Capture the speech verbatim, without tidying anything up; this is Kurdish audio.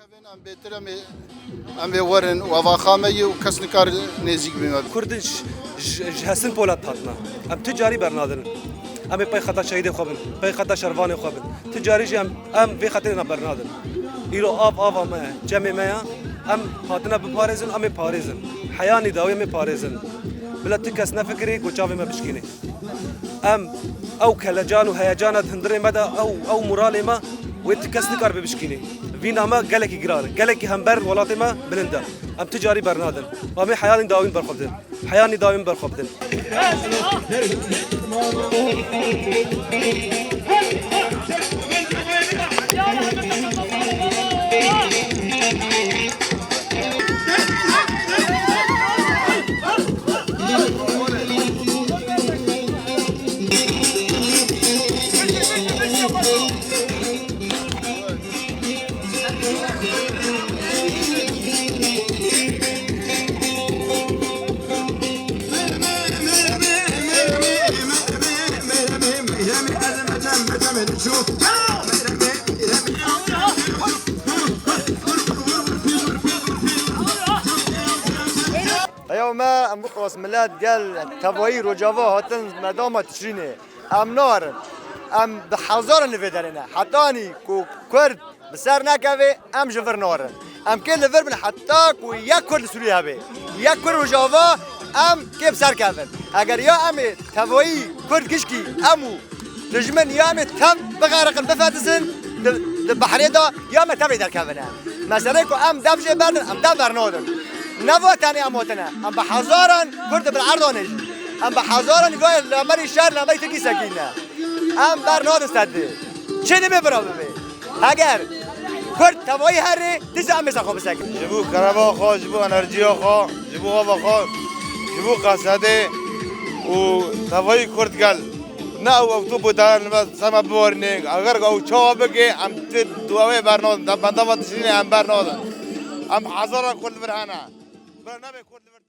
Em bêtir em ê, em ê werin û ev axa me ye û kes nikar nêzîk bî me. Kurdin ji, ji, ji hesin polat hatine. Em tu carî bernadin. Em ê pey xeta şehîdê xwe bin, pey xeta şervanê xwe bin. Tu carî jî em, em vê xetê ne bernadin. Îro av ava me ye, cemê me ye. Em hatine biparêzin, em ê parêzin. Heyanî dawî em ê parêzin. Bila tu kes nefikirê ku çavê me bişkînê. Em ew kelecan û heyecana di hundirê me de, ew, ew moralê me, wê ti kes nikaribe bişkînê. Vîna me gelekî giran e, gelekî hember welatê me bilind e. Em ti carî bernadin. Em ê heyanî dawîn berxwe bidin. Heyanî dawîn berxwe bidin. Heya me, em biqas milet gel tevayî Rojava hatin me dama Tişrînê. Em narin. Em bi hezaran li vê derê ne. Hetanî ku Kurd bi ser nekeve, em ji vir narin. Em kê li vir bin heta ku yek Kurd li Sûriyê hebe. Yek Kurd Rojava, em kê bi ser kevin. Eger ya em ê tevayî Kurd gişkî em û dijmin ya em ê tev bixeriqin, bifetisin di, di behrê de ya me tevê derkevine. Meselê ku em dev jê berdin, em dev bernadin. Ne va tenê em hatine. Em bi hezaran Kurd di bin erdanê jî. Em bi hezaran va li emerî şer, li emerî Tirkî sekîne. Em bernadin sedê. Çi dibe bira bibe? Heger Kurd tevayî herê, dîsa em ê ser xwe bisekin. Ji bo kereba xwe, ji bo enerjiya xwe, ji bo ava xwe, ji bo qesedê û tevayî Kurd gel. Ne ew ew tu bû dayar li me ser me biwarîne. Eger ew çawa bike, em ti duawê bernadin. Em bendava Tişrînê em bernadin. Em hezara Kurd li vir hene. Bira nebe Kurd li vir